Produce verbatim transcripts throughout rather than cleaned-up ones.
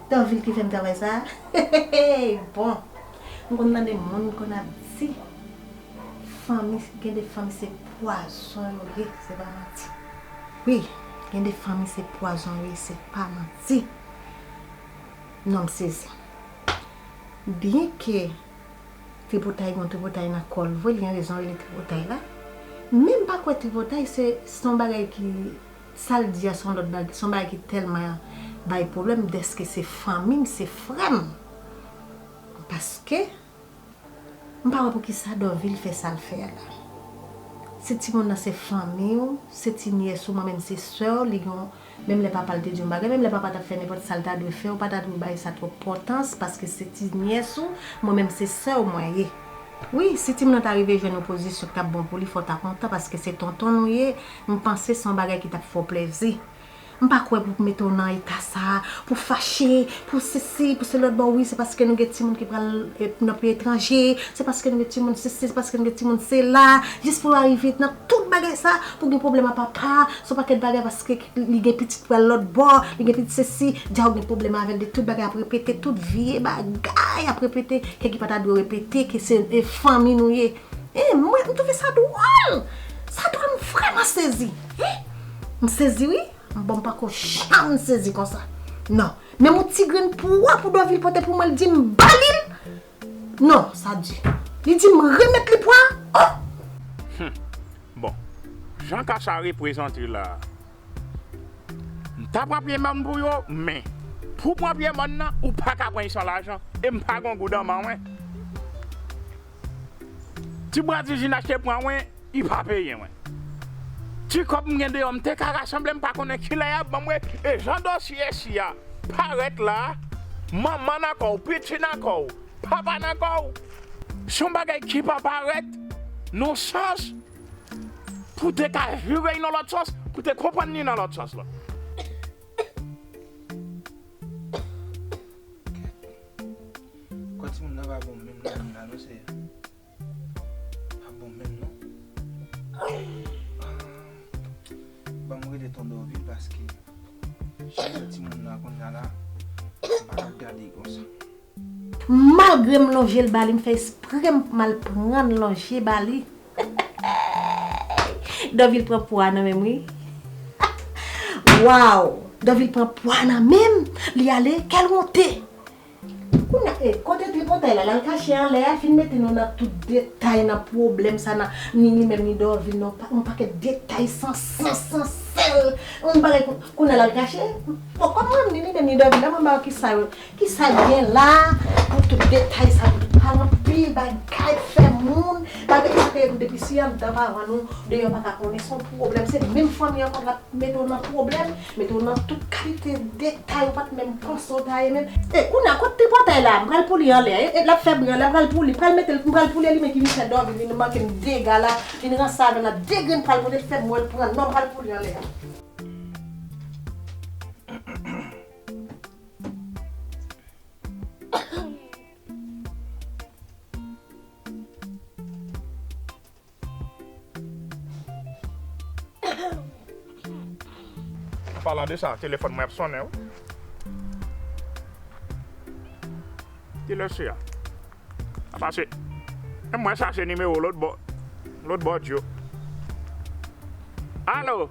Dòvil ki fè m travay sa a? Bon, m konn tande moun konn ap di, fanmi, gen de fanmi se pwazon yo ye, se pa manti. Wi, gen de fanmi se pwazon yo ye, se pa manti. Non, m sezi. Byenke tripotay gen yon tripotay nan kò l vre, li gen rezon rele tripotay la. Men m pa kwè tripotay se, se yon bagay ki, sa l di a se yon lòt bagay, se yon bagay ki tèlman bay pwoblèm dèske se fanmi m, se frè m. Paske, m pa wè poukisa Dòvil fè sa l fè a la. Si timoun nan se fanmi w, se ti nyès ou, mwen menm se sè w, li gen yon, menm lè papa l te di yon bagay, menm lè papa t ap fè nenpòt sa l ta dwe fè, ou pa ta dwe bay sa twòp pòtans, paske se ti nyès ou, mwen menm se sè w mwen ye. Wi, si timoun nan ta rive jwenn yon pozisyon ki t ap bon pou li, fò w ta kontan, paske se tonton nou ye, m panse se yon bagay ki t ap fè w plezi. M pa kwè pou mete w nan eta sa, pou fache, pou sesi, pou se lòt bò. Wi, se paske nou gen timoun ki pral, eh, nan peyi etranje, se paske nou gen timoun sesi, se paske nou gen timoun sela, jis pou yo arive nan tout bagay sa, pou gen pwoblèm a papa, se yon pakèt bagay paske li gen pitit pral lòt bò, li gen pitit sesi, dja ou gen pwoblèm avè l de tout bagay ap repete, tout vye bagay ap repete, ke ki pa ta dwe repete, ke se, eh, fanmi nou ye. Eh, mwen, m twouve sa dwòl. Sa dwòl, m vrèman sezi. Eh, m sezi, wi. Bon, m pako janm sezi konsa. Non. Menm yon ti grenn pwa pou Dòvil pote pou mwen, l di m ba li l. Non, sa di. Li di m remèt li pwa. Oh! Bon, jan ka sa reprezante la a, m ta pran pye mòn pou yo, men pou pran pye mòn nan, ou pa ka pran l san lajan, e m pa gen yon goud nan men mwen. Ti bwa zizin achte pran mwen, li pa peye mwen. Ti kòb m gen deyò, m te ka rasanble, m pa konnen kilè y ap ban mwen. E jan dosye si a parèt la, manman nan kò w, pitit nan kò w, papa nan kò w, se yon bagay ki pa parèt nan sans pou te ka vire l nan lòt sans, pou te konprann li nan lòt sans lan. Kò timoun nan pa bon menm nan menm nan non seyè. Pa bon menm non. Ban m rele Ton Dòvil paske jan yo timoun nan konnya la, m pa ka gade konsa. Malgre m lonje l ba li, m fè espre m al pran l lonje ba li. Dòvil pran pwa nan men m wi. Waw! Dòvil pran pwa nan men m, li ale, kèl wonte! Kounye a, eh, kote tripotay la, l al kache anlè a, fin mete nou nan tout detay, nan pwoblèm sa, nan, ni li menm ni Dòvil, nan yon pakèt detay san sans, san sèl, yon bagay, kounye a l al kache. Bon, kòm mwen, ni li menm ni Dòvil la, mwen ba w kisa yo, kisa gen la, pou tout detay sa, pou tout pale anpil bagay, fè moun, bagay sa te depi si anndan paran nou, deyò pa ka konnen, se yon pwoblèm, se menm fanmi ankò l ap mete w nan pwoblèm, mete w nan tout kalite detay ou pa t menm panse w ta ye menm. E kounye a, kot tripotay la? M pral pouli anlè a. E, e, l ap fè bri anlè, m pral pouli, m pral mete l, m pral pouli li menm ki vin fè Dòvil vin manke m dega la, vin ranse avè l nan de grenn pral pote fè m wè l pran non, m pral pouli anlè a. An palan de sa, telefòn mwen ap sonnen wi. Kilè se a? A pase. E mwen chache nimewo lòt bò, lòt bò dyo. Alo?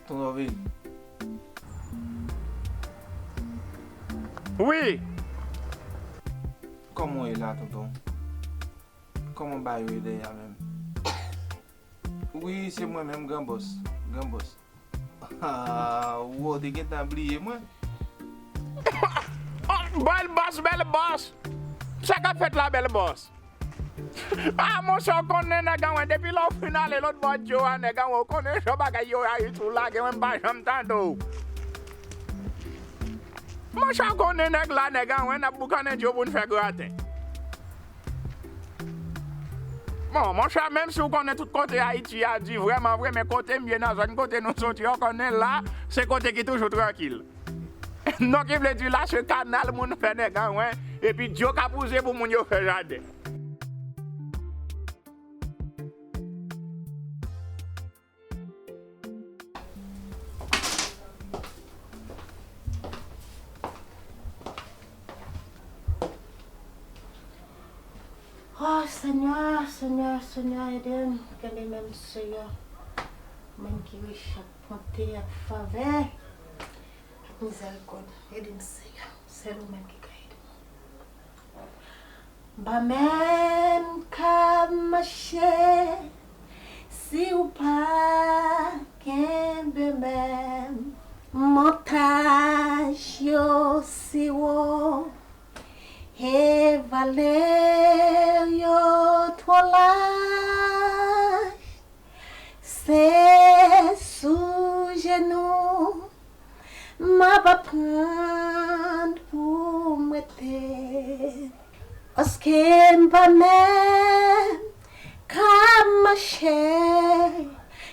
Ton Dòvil. Wi. Kòman w ye la tonton? Kòman bagay yo ye dèyè a menm? Wi, se mwen menm, Gran Bòs. Gran Bòs. Ah, ou te gentan bliye mwen. Bèl bòs, bèl bòs. Sa k ap fèt la, bèl bòs? Ah, monchè, w konnen nèg an mwen, depi lè w fin ale lòt bò dyo a, nèg an mwen, w konnen jan bagay yo Ayiti w lage mwen, m pa janm tande w. Monchè, w konnen nèg la, nèg an mwen, n ap boukannen dyo pou n fè graten. Bon, monchè, menm si w konnen tout kote Ayiti a di vrèman vre, men kote m ye nan zòn kote nou soti, w konnen la, se kote ki toujou trankil. Non, ki vle di la, se kanal moun fè nèg an mwen, epi dyo k ap wouze pou moun yo fè jaden. Senyè, Senyè, Senyè, ede m kenbe men m, Senyè. Men ki rich ak bonte, ak favè, ak mizèrikòd. Ede m, Senyè. Sèl ou menm ki ka ede m. M pa menm ka mache si w pa kenbe men m. Montaj yo si wo, e vale yo twò laj. Se sou jenou m ap aprann pou m rete. Paske m pa menm ka mache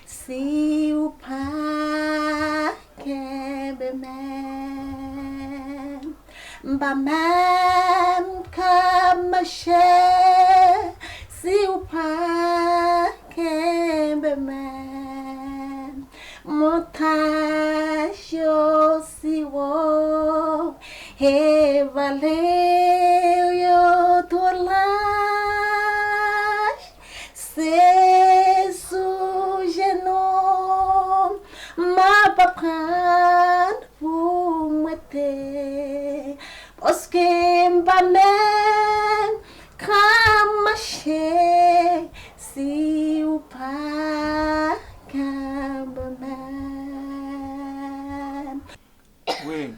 si w pa kenbe men m. M pa menm ka mache si w pa kenbe men m. Montaj yo si wo, e vale yo twò laj. Se sou jenou m ap aprann pou m rete. Paske m pa menm ka mache si w pa kenbe men m. Wi.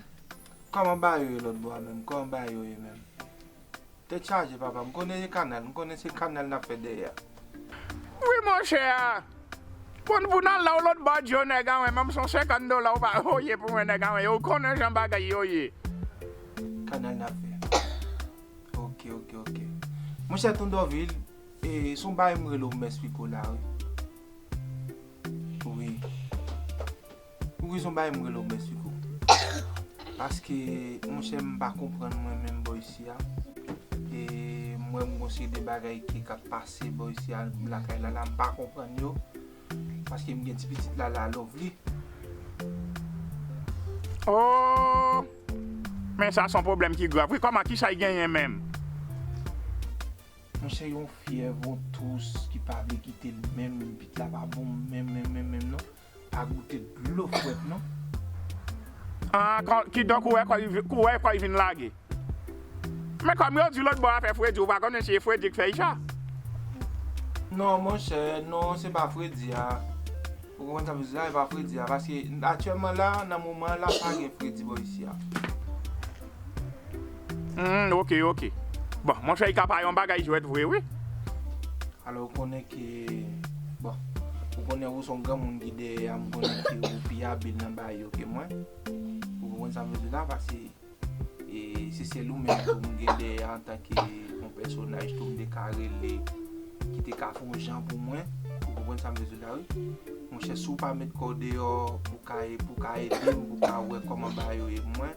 Kòman bagay yo ye lòt bò a menm? Kòman bagay yo ye menm? Tèt chaje papa, m konnen e kanal, m konnen se kanal n ap fè dèyè a. Wi monchè a. Konn pou n al la w lòt bò a di yo nèg a mwen, menm se yon senkant dola w pa voye pou mwen nèg a mwen, yo konnen jan bagay yo ye. Kanal n ap fè. Ok, ok, ok. Monchè Tondòvil, e, se yon bagay m rele w m eksplike w la wi. Wi. Wi, se yon bagay m rele w m eksplike w. Paske, monchè, m pa konprann mwen menm bò isi a. E m wè m gon seri de bagay ki k ap pase bò isi a lakay la la, m pa konprann yo. Paske m gen ti pitit la la, Lovely. Oh! Men sa se yon pwoblèm ki grav wi. Kòman, kisa l genyen menm? Monchè, yon fyèv, yon tous ki pa vle kite l menm, pitit la pa bon menm, menm, menm, menm non. Pa goute dlo frèt non. Ah, kidonk ou wè kò l vin lage. Men kòm yo di lòt bò a fè fredi, ou pa konnen si e fredi k fè l sa. Non, monchè, non, se pa fredi a. Ou konprann sa m vle di la, e pa fredi a. Paske aktyèlman la, nan moman an la, pa gen fredi bò isi a. Hmm, ok, ok. Bon, monchè, li ka pa yon bagay jwèt vre, wi. Alò, ou konnen ke, bon, ou konnen ou se yon granmoun ki dèyè a, m konnen ke ou pi abil nan bagay yo ke mwen. Ou konprann sa m vle di la, paske e se sèl ou menm tou m gen dèyè antanke yon pèsonaj tou m te ka rele, ki te ka fè yon jan pou mwen. Ou konprann sa m vle di la, wi. Monchè, si w pa met kò w deyò pou w ka, pou w ka ede m, pou w ka wè kòman bagay yo ye pou mwen,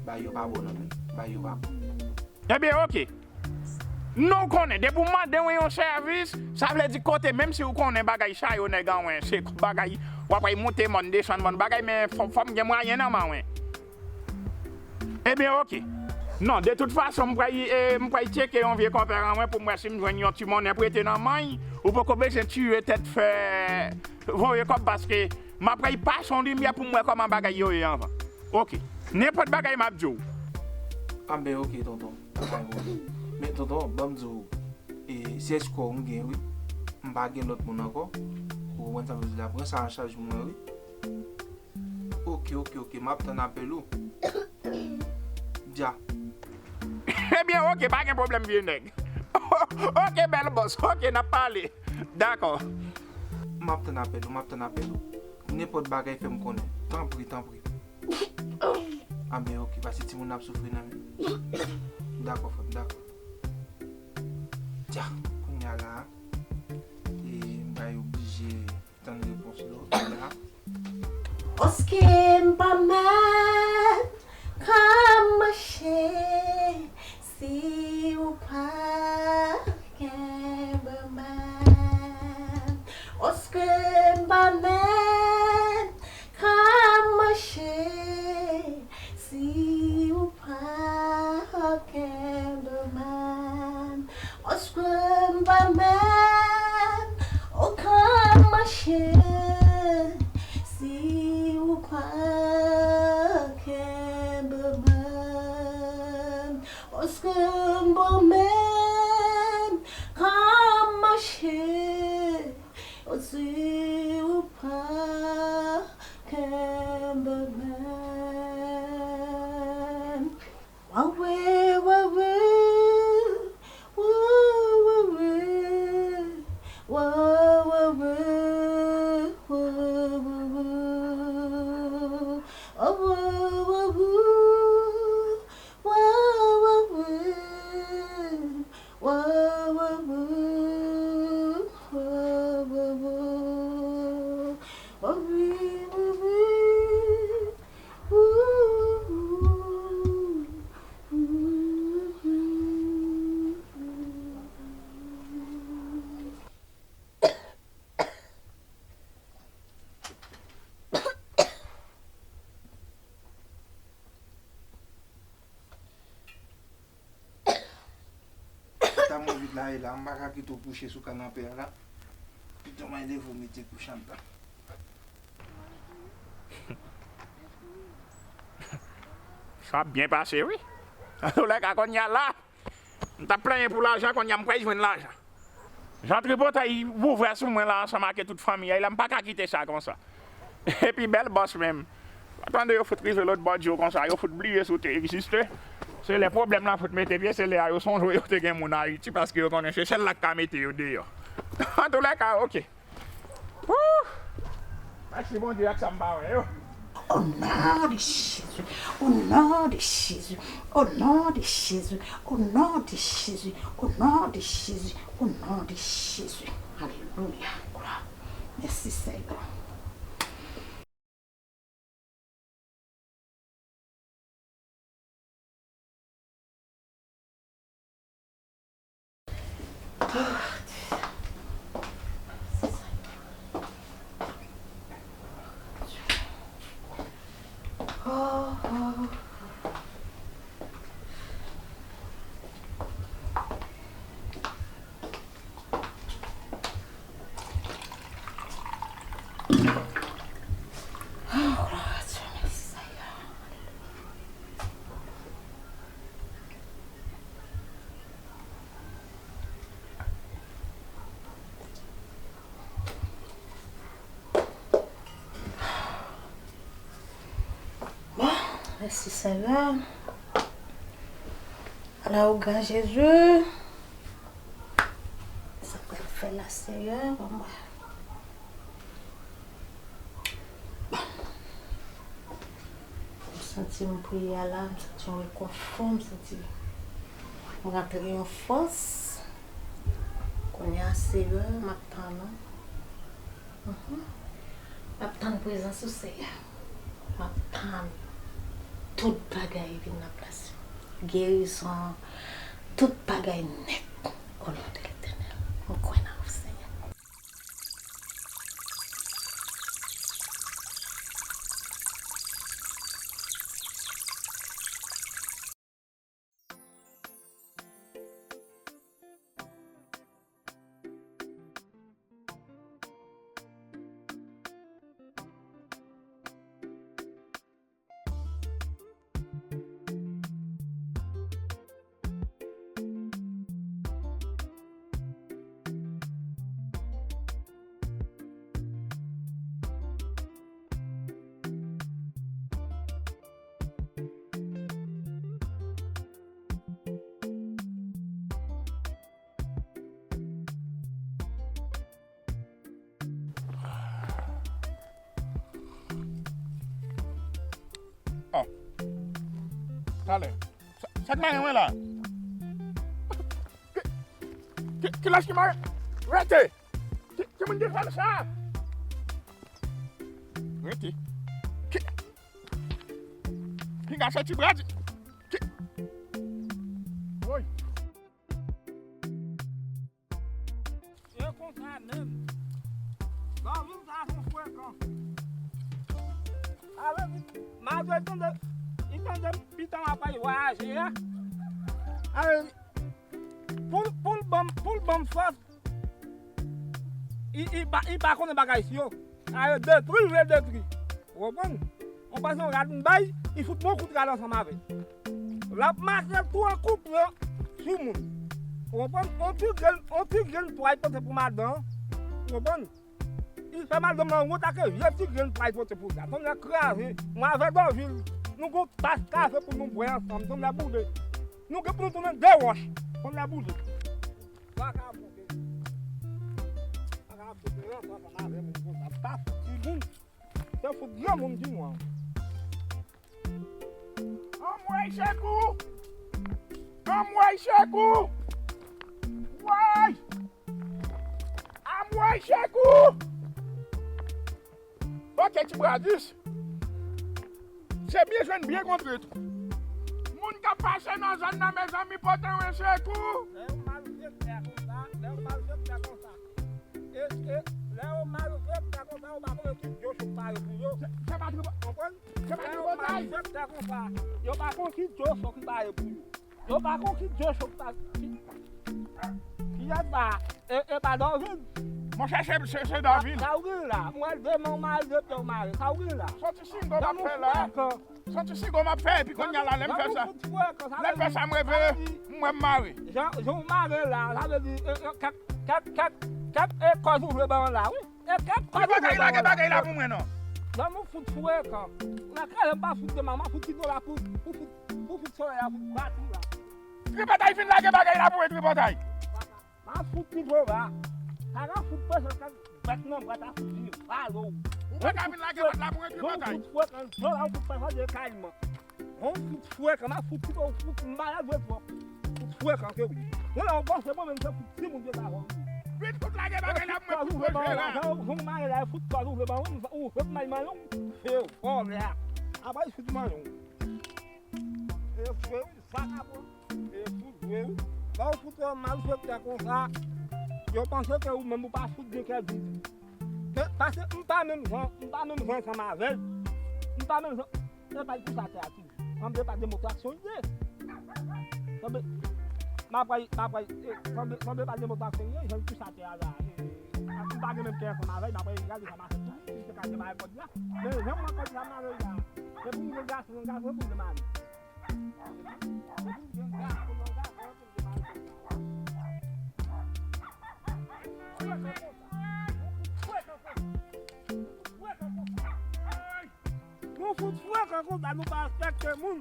bagay yo pa bon non menm. Bagay yo pa bon. Ebyen, ok. Non, w konnen, depi w mande mwen yon sèvis, sa vle di kote, menm si w konnen bagay sa yo, nèg an mwen, se bagay, w ap al monte mòn, desann mòn, bagay, men fò, fò m gen mwayen nan men mwen. Ebyen, ok. Non, de tout fason, m pral, e, m pral tcheke yon vye konpè an mwen pou m wè si m jwenn yon ti monnen prete nan men l. Ou poko bezwen tire tèt fè voye kòb paske m ap pral pase yon limyè pou m wè kòman bagay yo ye anvan. Ok. Nenpòt bagay m ap di w. Anben, ok, tonton. Pa gen pwoblèm. Men, tonton, ban m di w, e, se èskò m gen, wi. M pa gen lòt moun ankò. Ou konprann sa m vle di la? Pran sa an chaj pou mwen, wi. Ok, ok, ok. M ap tann apèl ou. Dja. Ebyen, ok, pa gen pwoblèm, vye nèg. Ok, bèl bòs. Ok, n ap pale. Dakò. M ap tann apèl ou, m ap tann apèl ou. Nenpòt bagay, fè m konnen. Tanpri, tanpri. Anben, ok, paske timoun nan ap soufri nan men. Dakò, frè m, dakò. Dja, kounye a la, e, m bay oblije tann repons lòt la. Paske m pa menm ka mache si w pa kenbe men m. Paske m pa menm ka mache si w pa kenbe men m. Paske m pa Pa kenbe men m, paske m pa menm ka mache, si w pa kenbe men m. Wawe, wawe, wawe, wawe, wawe, wawe, wawe, wawe. Tamo vit la e la, m pa ka kite w kouche sou kanapè a la. Pito m al leve w mete kouch anndan. Sa ap byen pase, wi. Antoulèka, kounye a la, m t ap plenyen pou lajan, kounye a m kwè jwenn lajan. Jan tripotay ouvè sou mwen la ansanm ak tout fanmi a la, m pa ka kite sa konsa. Epi bèl bòs menm. Tande yo fout rive lòt bò di yo konsa, yo fout bliye si w te egziste. Se lè pwoblèm la fout mete pye, se lè a yo sonje yo te gen moun Ayiti, paske yo konnen se sèl la k ka mete yo deyò. Antoulèka, oke. Wouh! Mèsi Bondye ak sa m pa wè yo. O non de Jezi, o non de Jezi, o non de Jezi, o non de Jezi, o non de Jezi, o non de Jezi. Alelouya, glwa. Mèsi Seyè. Bon, mèsi Seyè. Ala ou gran Jezi. Sa pral fè la, Seyè, ban mwen. M santi m priye a la, m santi yon rekonfò, m santi m rantre yon fòs. Kounye a, Seyè, m ap tann ou. Mhm. M ap tann prezans ou, Seyè. M ap tann tout bagay vin nan plas yo. Gerizon, tout bagay nèt. O non de Letènèl, m kwè nan ou, Seyè. Oh. Talè. Sa, sa k mare mwen la? Ki, ki, kilès ki mare? Rete! Ki, ki moun ki fè sa? Rete. Ki, pinga soti bra di. Ki, woy. Se konsa menm. Zanmi m sa se frekan. Alò, malgre tande, li tande pitan ap al vwayaje a. Alò, pou, pou l ban m, pou l ban m fòs, li, li pa, li pa konnen bagay si yo. Alò, detwi, l vle detwi. Konprann? Ou panse yon rad m bay, li fout bon kout rad ansanm avè l. L ap mache tou an koup yo sou moun. Ou konprann? On ti grenn, on ti grenn pwa y pote pou madan an. Ou konprann? Li fè madanm nan wont ak vye ti grenn pwa y pote pou li a. Tann lè kraze, mwen avè Dòvil, nou gon tas kafe pou nou bwè ansanm. Tann lè boule, nou gen pou nou tounen de wòch. Tann lè boule. Vakabon, vakabon, ansanm avè moun konsa. Pa fout timoun. Se fout granmoun ki nwa. Anmwey Sekou! Anmwey Sekou! Woy! Anmwey Sekou! Ok, ti bradis. Se byen jwenn, byen kontre tou. Moun k ap pase nan zòn nan, mezanmi, pote yon sekou. Lè yon malfektè konsa, lè yon malfektè konsa. E, e, lè yo malfektè konsa, yo pa konnen ki dyo chok pare pou yo. Se, se pa tribo-, konprann? Se pa tripotay. Lè yo malfektè konsa, yo pa konnen ki dyo chok pare pou yo. Yo pa konnen ki dyo chok pare. Ki, kiyès sa? E, e pa Dòvil? Monchè, se, se, se Dòvil. Sa ou gen la? Mwen demen w mare, de pye w mare. Sa ou gen la? Soti singo m ap fè la. Soti sigo m ap fè, epi kounye a la, lè m fè sa, lè m fè sa, m reve, m wè m mare. Jan, jan w mare la, sa vle di, e, e, kèk, kèk, kèk, kèk, e, kòz ou vle ban la, wi. E kèk kòz ou vle ban la. Lage bagay la pou mwen, non. Zanmi w fout frekan. Nan kale m pa fout de ma, m a fout kite w la pou, pou fout, pou fout solèy la, fout bat ou la. Tripotay vin lage bagay la pou mwen, Tripotay. M a fout li pwoba. Sa ka fout pèsè kèk bèt nan bwat a fout li vale w. Ou pa ka vin lage bwat la pou entri bòtay. Yon fout fwèt nan zòn la, yon fout pèsè de kayman. Yon fout fwèt, m a fout li, yon fout malad vre twòp. Fout fwèt anke wi. Mwen la, yon bòs, se mwen menm, se fout timoun yo ta wè wi. Vin fout lage bagay la pou mwen, fout pran jera. Yon mare la, fout kòz ou vle ban mwen, ou fout may mayon, se vòlè a. Apa fout mayon. E vre wi, vakabon. E fout vre wi. Lè w fout yon malfektè konsa, yo panse ke ou menm ou pa fout gen kè ditou. Ke, paske m pa menm jan, m pa menm jan ansanm avè l. M pa menm jan, e pa l touche atè a toujou. Sanble pa demokrat se yon ide. Sanble, m ap pral, m ap pral, e, sanble, sanble pa demokrat se yon ide, jan l touche atè a la. E, e, m pa gen menm kè ansanm avè l, m ap pral gade sa m a fè tou, si se pa gen bagay kòd la. Men jan m wè kòd la mare la, se pou m gen gason, yon gason pou m te mare. Nou fout frekan konsa, nou pa respekte moun.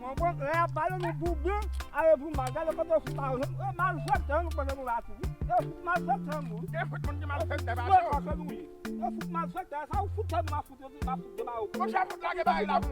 Konprann? Lè y ap pale, nou di w byen, ale pou mal. Gade kote yo fout mal, e, malfektè, nou kote nou la tou. Yo fout malfektè, moun. Yo fout moun ki malfektè, pa frekan ke nou ye. Yo fout malfektè, sa ou fout fè nou, m a fout yo, m a fout demawo. Monchè, fout lage bagay la pou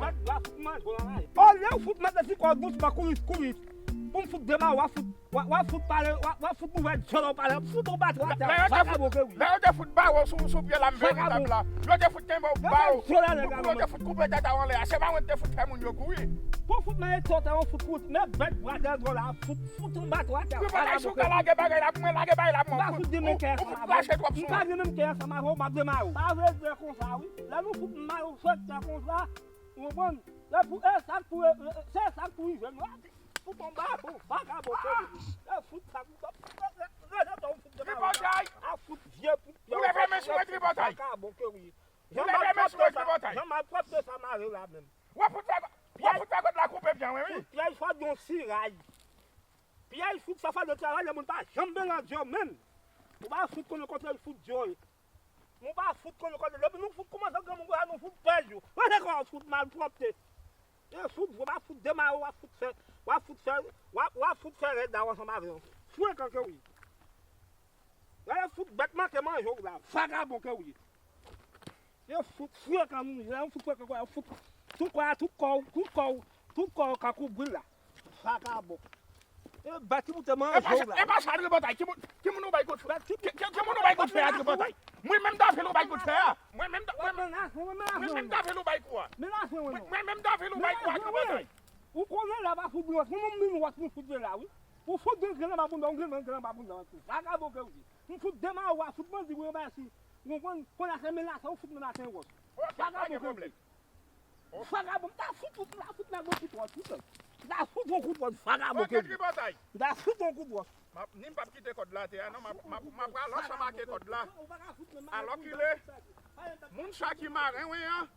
mwen. Olye ou fout mete ti kò w dousman, kouris, kouris. Pou m fout demawo, w a fout W a, w a fout pale, w a, w a fout ouvè djòl w pale, fout yon bat w atè, vakabon ke wi. Lè yo te fout ba w sou, sou pye la, m vin tab la. Yo te fout kenbe w ba w. Pou yo te fout koupe tèt a w anlè a. Se pa mwen ki te fout fè moun yo kouri. Pou fout nan etò tè, w fout kouri, men bèt bwa dèyè djòl la, fout, fout yon bat w atè, vakabon ke wi. Lage bagay la pou mwen, lage bagay la pou mwen. Ou fout krache twòp sou mwen. M pa gen menm kè ansanm avè w, m ap demawo. Sa vle di konsa wi. Lè nou fout mal fèt tè konsa, ou konprann? Lè pou, e sa k pou, e, e, se sa k pou rive nou. Fout yon babon, vakabon ke wi. E fout sa k pou, e, e, e, e, fout de bagay. A fout vye, fout pye. Ou leve men sou mwen, Tripotay. Vakabon ke wi. Ou leve men sou mwen, Tripotay. Jan malpwòpte sa mare la menm. W ap fout fè, w ap fout fè kòd la koupe pye mwen, wi. Fout pyèj fò yon siray. Pyèj fout sa fò de travay, lè moun pa janm byen nan dyo menm. Ou pa fout konnen kote l fout dyo. Nou pa fout konnen kote, depi nou fout koumanse granmoun konsa, nou fout pèdi. Mande kò w fout malpwòpte. E fout, w a fout demawo, w a fout fè, w a fout fè, w a, w a fout fè rèd la ansanm avè w. Frekan ke wi. Lè yo fout bèt manke manje w la, vakabon ke wi. Yo fout frekan nou, lè yo fout frekan kò, yo fout tout kò a, tout kò w, tout kò w, tout kò w ka kouvri l la. Vakabon. E bèt ki pou te manje w la. E pa sa, Tripotay, ki moun, ki moun ou bay kout fè? Ki, ki, ki moun ou bay kout fè a, Tripotay? Mwen menm Dòvil ou bay kout fè a. Mwen menm, mwen menm, mwen menm Dòvil ou bay kou a. Mwen menm Dòvil ou bay kou a, Tripotay. Ou konnen la pa fout bwòs, mwen menm wòch mwen fout la wi. Ou fout de grenn anba bounda, yon grenn, grenn anba bounda tou. Vakabon ke wi. M fout demawo, w a fout bandi, w a basi. Ou konprann? Kounye a se menase, ou fout menase wòch. Vakabon ke wi. Vakabon, m ta fout ou, m ta fout nèg yon kout wòch, wi. M ta fout yon kout wòch, vakabon ke wi. M ta fout yon kout wòch. M ap, ni m p ap kite kòd la atè a, non, m ap, m ap, m ap pral ansanm ak kòd la. Alòkile, moun sa ki maren wen an,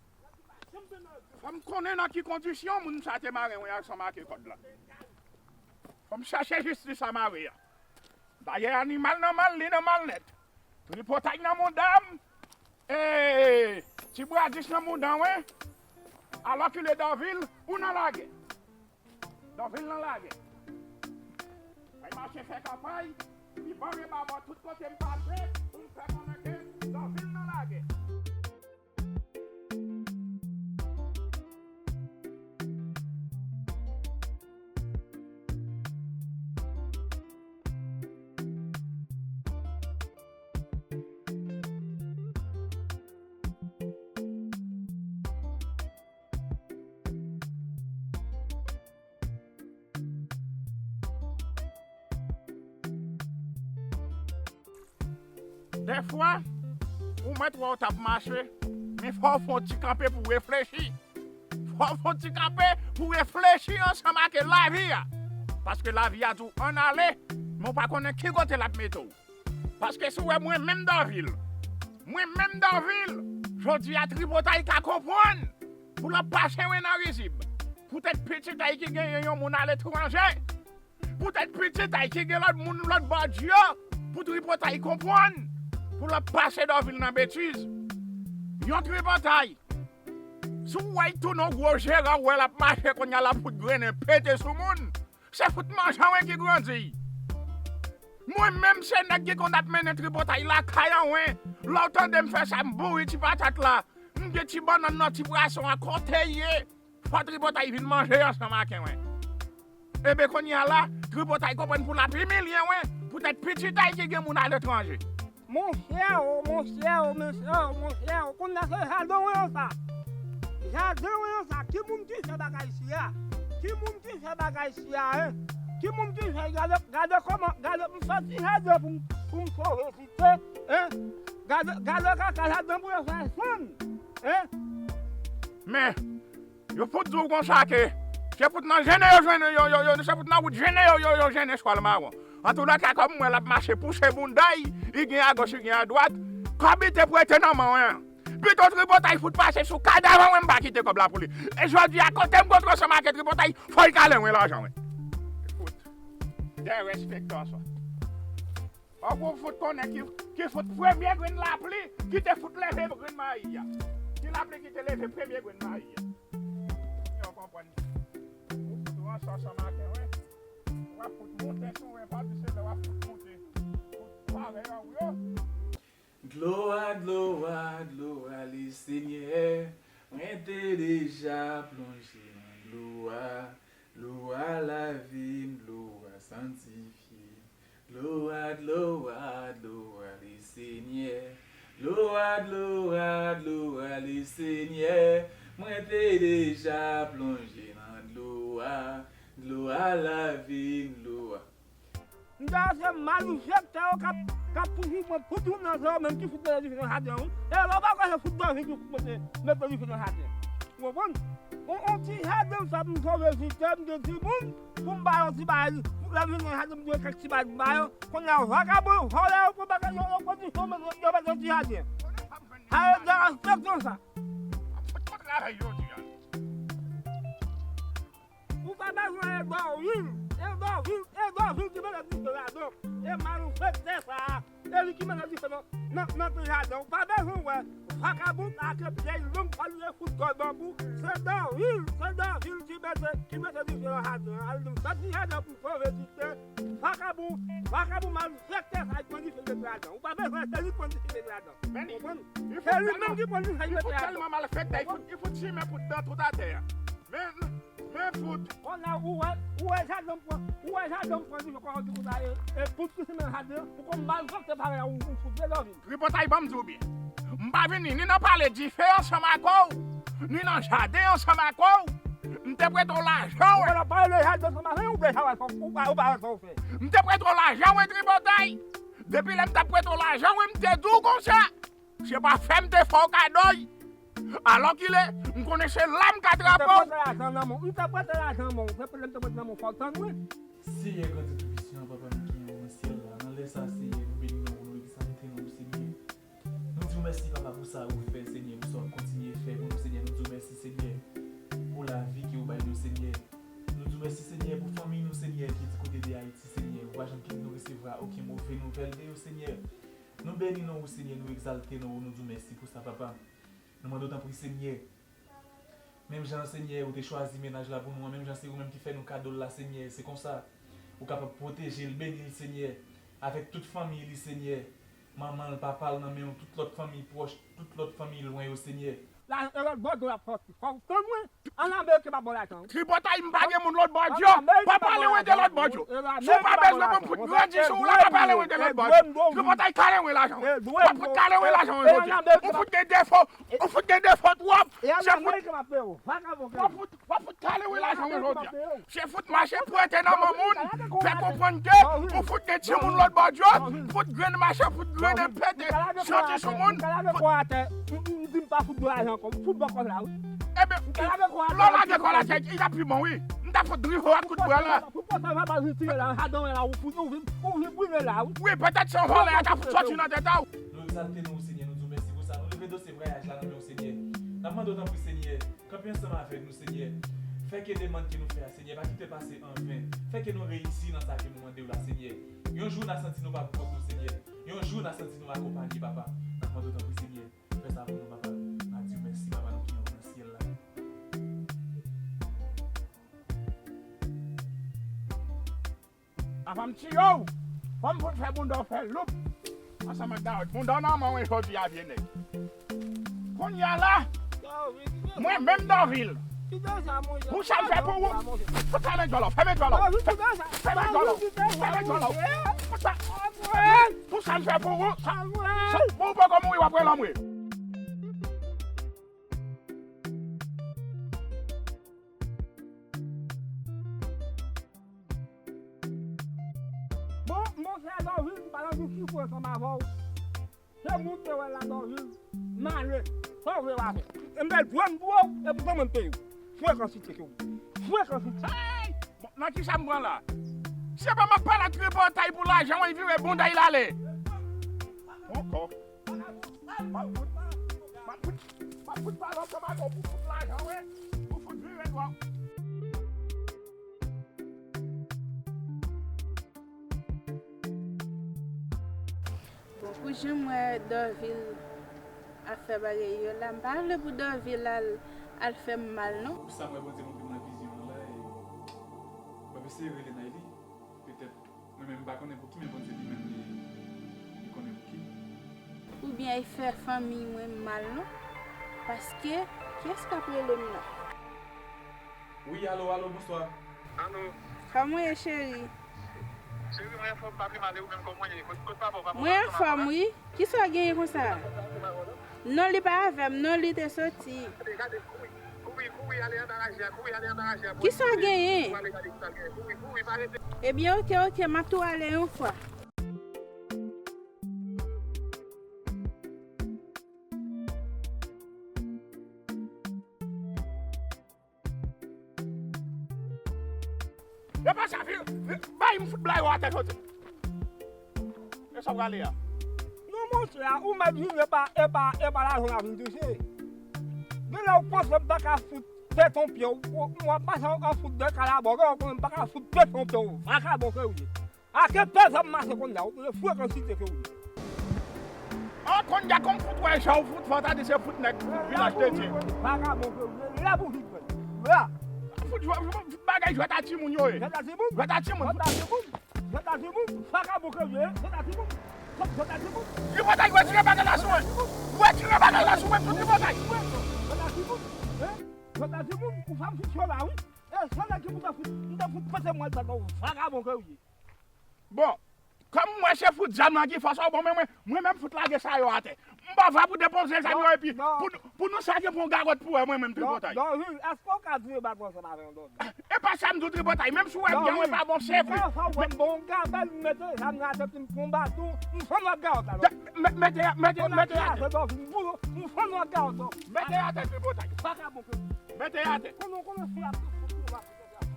Fò m konnen nan ki kondisyon moun sa te mare mwen ansanm ak kòd la. Fò m chèche jistis a mare a. Dayè animal nan mal, li nan mal nèt. Tripotay nan mouda m. Ee, ti bradis nan mouda mwen. Alòkile Dòvil, ou nan lagè. Dòvil nan lagè. Mwen mache fè kanpay, li ban men ba bò tout kote m pase, pou m fè konnen ke Dòvil nan lagè. Dèfwa, ou mèt wè w t ap mache, men fò w fè yon ti kanpe pou w reflechi. Fò w fè yon ti kanpe pou w reflechi ansanm ak lavi a. Paske lavi a di w ann ale, men w pa konnen ki kote l ap mete w. Paske si w wè mwen menm Dòvil, mwen menm Dòvil, jodi a Tripotay ka konprann pou l ap pase mwen nan rizib. Poutèt pitit a l ki genyen yon moun aletranje, poutèt pitit a l ki gen lòt moun lòt bò dyo, pou Tripotay konprann pou l ap pase Dòvil nan betiz. Yon Tripotay, si w wè l tounen yon gwo jeran, w wè l ap mache kounye a l ap fout grennen pete sou moun. Se fout manje anwen ki grandi. Mwen menm se nèg ki konn ap mennen Tripotay lakay anwen. Lè w tande m fè sa, m bouri ti patat la. M gen ti bannann nan ti pwason an kote l ye. Fò Tripotay vin manje ansanm ak mwen. Ebyen kounye a la, Tripotay konprann pou l ap imilye mwen. Poutèt pitit a l ki gen moun aletranje. Monchè o, monchè o, monchè o, monchè o, kounye a se jaden w yo sa. Jaden w yo sa, ki moun ki fè bagay sila? Ki moun ki fè bagay sila, en? Ki moun ki fè, gade, gade kòman, gade m sòti jaden pou m, pou m sove site, en? Gade, gade kaka jaden pou yo fè sonn, en? Men, Yo fout di w konsa ke se fout nan Jene yo jwenn yo, yo, yo, se fout nan wout Jene yo, yo, yo jennen chwal mawon. Antoulèka, kòm m wè l ap mache pouse bounda l, li gen agoch, li gen adwat, kòb li te prete nan men w an. Pito Tripotay fout pase sou kadav an, mwen m pa kite kòb la pou li. E jodi a, kote m kontre ansanm ak Tripotay, fò l kale mwen lajan mwen. Fout. Derespektan sa. Fòk ou fout konnen ki, ki fout premye grenn lapli ki te fout leve grenn mayi a. Ki lapli ki te leve premye grenn mayi a. Yo konprann. Ou fout ranse ansanm ak mwen. W ap fout monte sou mwen, pa di se lè w ap fout monte. Fout parèy an ou yo. Gloire, gloire, gloire le Seigneur. Mwen te deja plonje nan dlo a. Dlo a lave m, dlo a santifye m. Dlo a, dlo a, dlo a le Senyè. Dlo a, dlo a, dlo a le Senyè. Mwen te deja plonje nan dlo a. Dlo a lave m, dlo a. M ta se malfektè yo k ap, k ap pousuiv mwen pou tounen nan zè yo menm ki fout mete dife nan jaden an wi. E lè w pa kwè se fout Dòvil ki fout mete, mete dife nan jaden. Ou konprann? On, on ti jaden m fè pou m sove site m, gen timoun, pou m ba yo ti bagay, pou lè m vin nan jaden m gen kèk ti bagay m ba yo. Kounye a vakabon, vòlè yo pran bagay yo, yo pran dife yo mete, yo mete nan ti jaden. Sa yo derespektan sa. Ou pa bezwen e Dòvil, e Dòvil, e Dòvil ki mete dife ladan. E malfektè sa a, e li ki mete dife nan, nan, nan ti jaden. Ou pa bezwen wè vakabon sa ke pyè l long, pa li fout gòl banbou. Se Dòvil, se Dòvil ki mete, ki mete dife nan jaden an. Al nan ti jaden pou sove site. Vakabon, vakabon malfektè sa a ki pran dife mete ladan. Ou pa bezwen, se li ki pran dife mete ladan. Men li, li fout tèlman, li fout tèlman malfektè, li fout, li fout simen poud nan tout atè a. Men, men fout. Kounye a, ou wè, ou wè jaden m pran, ou wè jaden m pran dife, kounye a, ou di konsa, e, e poud ki simen jaden an, ou konn malfektè parèy ou, ou fout de lòvin. Tripotay, ban m di w byen. M pa vini ni nan pale dife ansanm ak ou, ni nan jaden ansanm ak ou. M te prete w lajan, wi. Ou pa pale de jaden ansanm avè m, ou deja wè sa, ou pa, ou pa wè sa w fè. M te prete w lajan, wi, Tripotay. Depi lè m t ap prete w lajan, wi, m te di w konsa. Se pa fè m te fè w kado l. Alòkile, m konnen se la m ka trape w. M te prete lajan nan men w. M te prete lajan nan men w. Se pou lè m te prete nan men w, fò w tann mwen. Seyè grandi toupisan, Papa nou ki nan syèl la. Nan lè sa, Seyè, nou beni non ou, nou egzante non ou, Seyè. Nou di w mèsi, Papa, pou sa ou fè, Seyè, pou sa w ap kontinye fè pou nou, Seyè. Nou di w mèsi, Seyè. Okenn move nouvèl de yo, Senyè. Nou beni non ou, Senyè, nou egzalte non ou, nou di w mèsi pou sa, papa. Nou mande w tanpri, Senyè. Menm jan, Senyè, ou te chwazi mennaj la pou nou an, menm jan se ou menm ki fè nou kado l la, Senyè. Se konsa, ou kapab pwoteje l, beni l, Senyè, avèk tout fanmi li, Senyè. Manman l, papa l nan men w, tout lòt fanmi pwòch, tout lòt fanmi lwen yo, Senyè. Lajan e lòt bò dlo ap sòti. Fò w tann mwen. An Amerik pa bon lajan. Tripotay, m pa gen moun lòt bò dlo. Pa pale mwen de lòt bò dlo. Si w pa bezwen pou m fout grandi sou ou la, pa pale mwen de lòt bò dlo. Tripotay, kale mwen lajan mwen. W ap fout kale mwen lajan mwen jodi a. Ou fout gen defo. Ou fout gen defo twòp. Se fout. W ap fout W ap fout kale wi lajan mwen jodi a. Se fout mache prete nan men moun, fè konprann ke ou fout gen timoun lòt bò dlo, fout grenn mache, fout grenn pete, soti sou moun. Ebyen, lè w lage kò la, se, li t ap pi bon wi. M t ap pi bon wi. Wi, petèt se yon vòlè a t ap fout soti nan tèt a w. Nou egzalte non ou, Senyè, nou di w mèsi pou sa. Nou leve dosye vwayaj la nan men w, Senyè. N ap mande w tanpri, Senyè, kanpe ansanm avèk nou, Senyè. Fè ke demann ke nou fè a, Senyè, pa kite l pase an ven. Fè ke nou reyisi nan sa ke nou mande w la, Senyè. Yon jou n a santi nou pa pou kont nou, Senyè. Yon jou n a santi nou akonpanye, papa. N ap mande w tanpri, Senyè. Fè sa pou nou, papa. N ap di w mèsi, papa, nou ki anwo nan syèl la. Avan m tiye w, fò m fout fè bounda w fè loup ansanm ak dawòt. Bounda w nan men w jodi a, vye nèg. Kounye a la, mwen menm Dòvil, pou sa m fè pou ou, fout fèmen djòl ou, fèmen djòl ou, fèmen djòl ou, fèmen djòl ou. Pou sa, pou sa m fè pou ou, sa, sa, pou ou poko mouri, w ap wè lanmwe. Bon, monchè Dòvil, m pa nan diskusyon ansanm avè w. Se moun te wè la Dòvil, mare, sa w vle w a fè. M bèl dwòm dwòm, e poutan mwen m peye w. Frekans li te ke w. Frekans li te. Hey! Bon, nan ki sa m pran la? Se pa m ap pale ak tripotay pou lajan, mwen vire bounda l ale. Ankò. M ap fout, m ap fout, m ap fout, m ap fout pale ansanm avè w pou fout lajan, wi. Pou fout vire dwòm. Bon, pou jan m wè Dòvil ap fè bagay yo la, m pa vle pou Dòvil al, al fè m mal, non. Pou sa m wè Bondye montre m nan vizyon an la, e m ap eseye rele Nayli. Petèt, mwen menm m pa konnen pou ki, men Bondye li menm li, li konnen pou ki. Oubyen l fè fanmi mwen mal, non. Paske, kiyès k ap rele m nan? Wi, alo, alo, bonswa. Alo. Kòman w ye, cheri? Cheri, mwen anfòm, pa pi mal, e ou menm, kòman w ye? Kot, kot papa w, papa w? Mwen anfòm, wi. Kisa w genyen konsa? Non, li pa avè m, non, li te soti. Gade, gade, kouri, kouri, kouri, ale anba raje a, kouri, ale anba raje a. Kisa w genyen? Kouri, ale gade kisa l genyen. Kouri, kouri, pa rete. Ebyen, oke, oke, m ap tou ale yon fwa. Epa sa, vire, vire, bay m fout bla yo atè kote. E sa w prale a? Non, monchè, ou mèt vin, epa, epa, epa lajan w ap vin touche. Genlè w panse m pa ka fout pete yon pye w, w, w ap pase an fout de kalabò, genlè w konnen m pa ka fout pete yon pye w, vakabon ke w ye. Ake pè zam mache konn la, ou konnen frekans li te ke w ye. An konn gad kòm fout wè jan w fout fò ta di se fout nèg vilaj de Dye. Vakabon ke w ye, lè pou vin pran. La. Fout jwè, fout bagay jwèt a timoun yo ye. Jwèt a timoun? Jwèt a timoun. Jwèt a timoun. Jwèt a timoun. Vakabon ke w ye, jwèt a timoun. Jwèt a timoun. Tripotay, retire bagay la sou mwen. Retire bagay la sou mwen, tout tripotay. Jwèt a timoun. Hein? Jwèt a timoun, ou fè m fout cho la, wi. E, se nèg ki pou ta fout, m ta fout pete mwen tèt ou, vakabon ke w ye. Bon, kòm m wè se fout zam nan ki fòs ou, bon, men mwen, mwen menm fout lage sa yo atè. M pa vle pou depoze zam yo epi pou nou, pou nou sa gen pou yon gawòt pou wè mwen menm tripotay. Dòvil, èske w ka di yo bat ansanm avè yon dòvil? E pa sa m di w tripotay, menm si w wè byen mwen pa bon, se vre. Sa w wè m bon, gade m mete zam nan atè, m pran baton, m fann lòt gawòt la. Mete, mete, mete atè. M fann lòt gawòt la. Mete atè tripotay. Vakabon ke w ye. Mete atè. Konnen w konnen si ap fout ou la.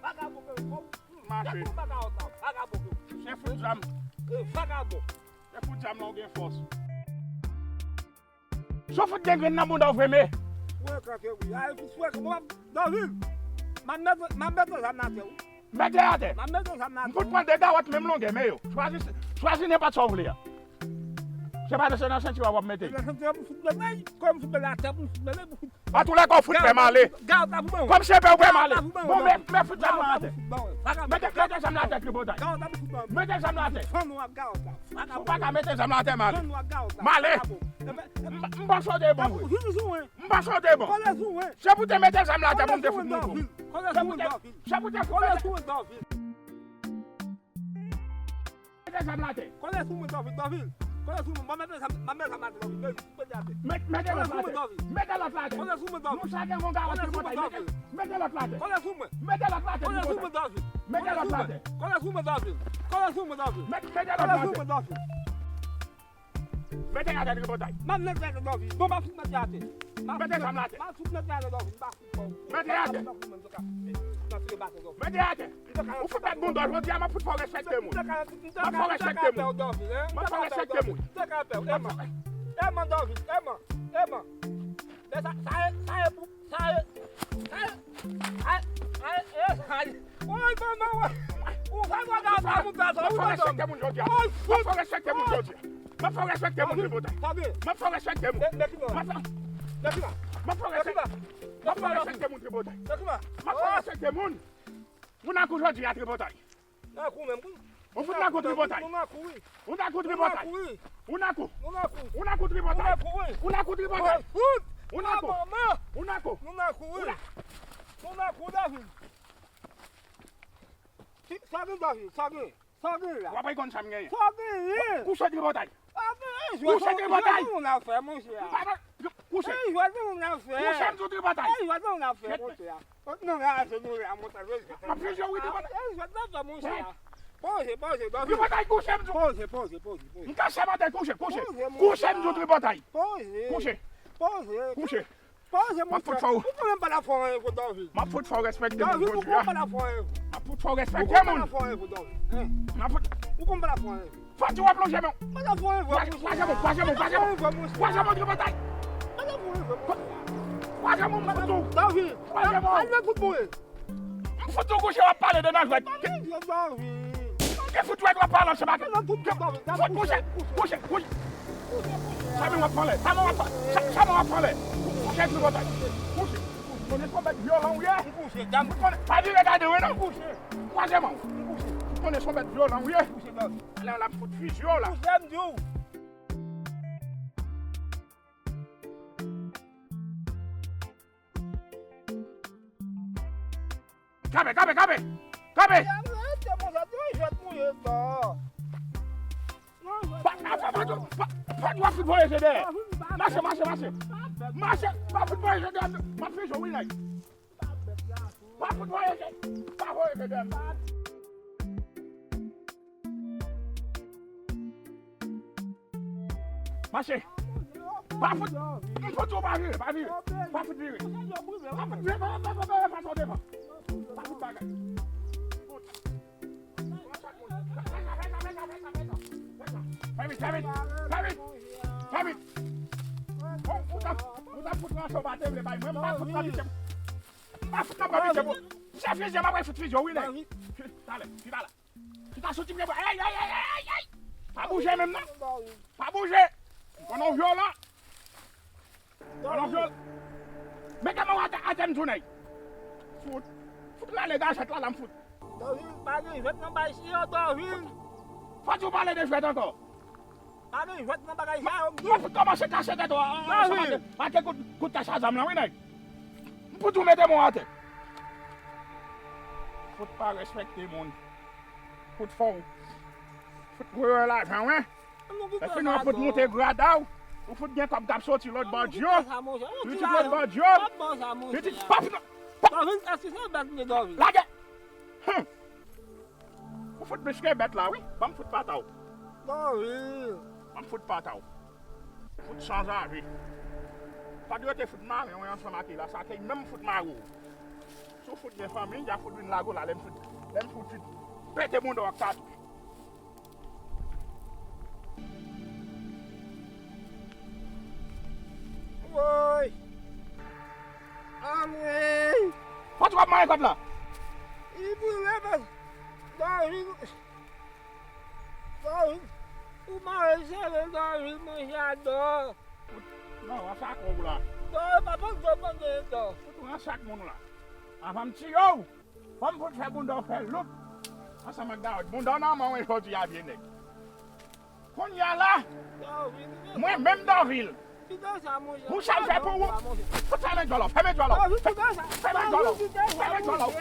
Vakabon ke w ye. Mache. Se fout zam. E, vakabon. Se fout zam la, ou gen fòs. Si w fout gen grenn nan bounda w vre, men. Frekan ke wi. Ay, fout frekan. Mwen, Dòvil, m ap mete, m ap mete zam nan atè, wi. Mete atè. M ap mete zam nan atè. M fout pran de gawòt menm longè, men yo. Chwazi, Chwazi nenpòt sa w vle a. Se pa nan senti w ap mete. Nan senti w ap fout mete. Kòm fout mete atè pou fout mete pou fout. Antoulèka, w fout pè m ale. Kòm se pè w pè m ale. Bon, men, men fout zam nan atè. Mete, mete zam nan atè, tripotay. Mete zam nan atè. Si w pa ka mete zam nan atè, m ale. M, m panse w te bon vre. M panse w te bon. Se pou te mete zam nan atè pou m te fout moute w. Se pou te, se pou te fout mete. Mete zam nan atè. Kole sou mwen, Dòvil, Dòvil. Kole sou mwen. Mwen mete zam, mwen mete zam atè, Dòvil. Mete, mete zam atè. Mete lòt la atè. Kole sou mwen, Dòvil. Mete lòt la atè. Kole sou mwen, Dòvil. Nou chak gen yon gawòt tripotay. Mete, mete lòt la atè. Kole sou mwen. Mete lòt la atè, tripotay. Kole sou mwen, Dòvil. Mete lòt la atè. Kole sou mwen, Dòvil. Kole sou mwen, Dòvil. Mete, mete lòt la atè. Kole sou mwen, Dòvil. Mete atè, tripotay. Mwen mete atè, Dòvil. Bon, m ap fout mete atè. Mete zam nan atè. M ap fout mete atè, Dòvil. M ap fout, bon. Mete atè. Mete atè. Ou fout mèt bouda, jodi a m ap fout fè w respekte moun. M ap fè w respekte moun. M ap fè w respekte moun. Eman, Dòvil, eman, eman. Sa, sa e, sa e pou, sa e, sa e, ay, ay, e, sa e. Woy, manman, woy. Ou fè mwen gade moun sa, sa, wi, manman. M ap fè w respekte moun jodi a. M ap fè w respekte moun jodi a. M ap fè w respekte moun, tripotay. M ap fè w respekte moun. M ap fè, m ap fè w respekte, m ap fè w respekte moun, tripotay. M ap fè w respekte moun. Ou nan kou jodi a, tripotay. Nan kou menm, kou. Ou fout nan kou, tripotay. Nou nan kou, wi. Ou nan kou, tripotay. Nou nan kou, wi. Ou nan kou. Ou nan kou, tripotay. Nou nan kou, wi. Ou nan kou, tripotay. Ou nan kou. Ou nan kou. Manman. Ou nan kou. Nou nan kou, wi. Nou nan kou, Dòvil. Sa gen, Dòvil, sa gen. Sa gen la. W ap konn sa m genyen. Sa genyen. Kouche, tripotay. Sa genyen. Kouche, tripotay. Jwèt moun nan fè, monchè. Kouche. Jwèt moun nan fè. Kouche, m di w, tripotay. Jwèt moun nan fè, monchè. Non, la, se nou la, monchè. M ap fizye w, wi, tripotay. Jwèt nan fè, monchè. Poze, poze, Dòvil. Tripotay, kouche, m di w. Poze, poze, poze, poze. M ka sèmante, kouche, kouche. Poze, monchè. Kouche, m di w, tripotay. Poze. Kouche. Poze. Kouche. Poze, monchè. M ap fout fè w. Ou konnen m pa t ap fè w anyen pou Dòvil. M ap fout fè w respekte moun jodi a. Dòvil, ou konnen m pa t ap fè w anyen. M ap fout fè w respekte moun. Ou konnen m pa t ap fè w anyen pou Dòvil. Hein? M ap fout. Ou konnen m pa t ap fè w anyen. Fòti w ap lonje men w. M pa t ap fè w anyen pou Dòvil. Kwaze men w, kwaze men w, kwaze men w. Kwaze men w, tripotay. M pa t ap fè w anyen pou Dòvil. Kwaze men w, m fout ou. Dòvil. Kwaze men w. Al nan fout boure. M fout ou kouche w ap pale de nan jwèt. Ki fout jwèt w ap pale ansanm ak. Fout kouche, kouche, kouche. Sa men w ap pale, sa men w ap pale, sa men w ap pale. Kouche, tripotay. Kouche. Ou konnen se yon bèt vyolan ou ye. Ou konnen, pa vire gade w non. Kwaze men w. Ou konnen se yon bèt vyolan ou ye. Alè w la m fout fizye w la. Kanpe, kanpe, kanpe! Kanpe! Pa, pa, pa, pa, pa, pa, pa fout voye je dèyè. Mache, mache, mache. Mache, pa fout voye je dèyè. M ap fè jou wi nèg. Pa fout voye je. Pa voye je dèyè. Mache. Pa fout. M fout ou pa vire, pa vire. Pa fout vire. Pa fout vire, pa, pa, pa, pa, pa, pa, pa, pa, pa, pa fout bagay. Fè vit, fè vit, fè vit, fè vit. Bon, ou ta, ou ta fout nan cho pa te vle bay mwen, m pa fout nan pite. M pa fout nan pran pite pou. Se fizye, m ap fout fizye, wi, nèg. Talè, chita la. Chita soti byen, ey, ey, ey, ey, ey. Pa bouje menm non. Pa bouje. M konnen w vyolan. M konnen w vyolan. Mete men w atè, atè m tounen. Fout. Fout m ale gazèt la, la m fout. Dòvil, pa gen jwèt nan bay si yo, Dòvil. Fò di w pale de jwèt ankò. Pa gen jwèt nan bagay sa yo, m di. M ap kòmanse kase tèt ou ansanm ak, ak kout, kout kach a zam lan, wi, nèg. M fout ou mete men w atè. Fout pa respekte moun. Fout fò w. Fout voye w lajan, wi. Epi nou fout moute grada w. Ou fout gen kòb k ap soti lòt bò dyo. Pitit lòt bò dyo. Pitit pap nan. Lage. Hum. Ou fout plis ke bèt la, wi. Ban m fout pata w. Ban m fout pata w. Fout sanzave. Pa dwe te fout mare w ansanm ak la, sa ke menm fout mare w. Si w fout gen fanmi, y a fout vin lage w la, lè m fout, lè m fout vin pete bouda w ak tatouch. Woy! Anmwey! Fò w ap mare kòd la. Li boule, baz. Dòvil. Dòvil. Ou mare sere Dòvil, mwen, Jadò. Non, an sa kou la. Dòvil pa fè dò mande dò. Ou an sak moun la. Avan m tiye w, fò m fout fè bounda w fè loup. Ansanm ak Dawid. Bounda w nan men w jodi a, vye nèg. Kounye a la, mwen menm Dòvil. Pou sa m fè pou ou. Fout fèmen djòl ou, fèmen djòl ou. Fèmen djòl ou. Fèmen djòl ou.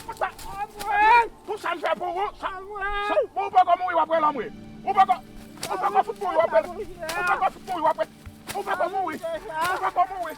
Fout sa. Pou sa m fè pou ou. Sa, sa, bon, ou poko mouri, w ap wè lanmwe. Ou poko, ou poko fout mouri, w ap wè. Ou poko fout mouri, w ap wè. Ou poko mouri. Ou poko mouri.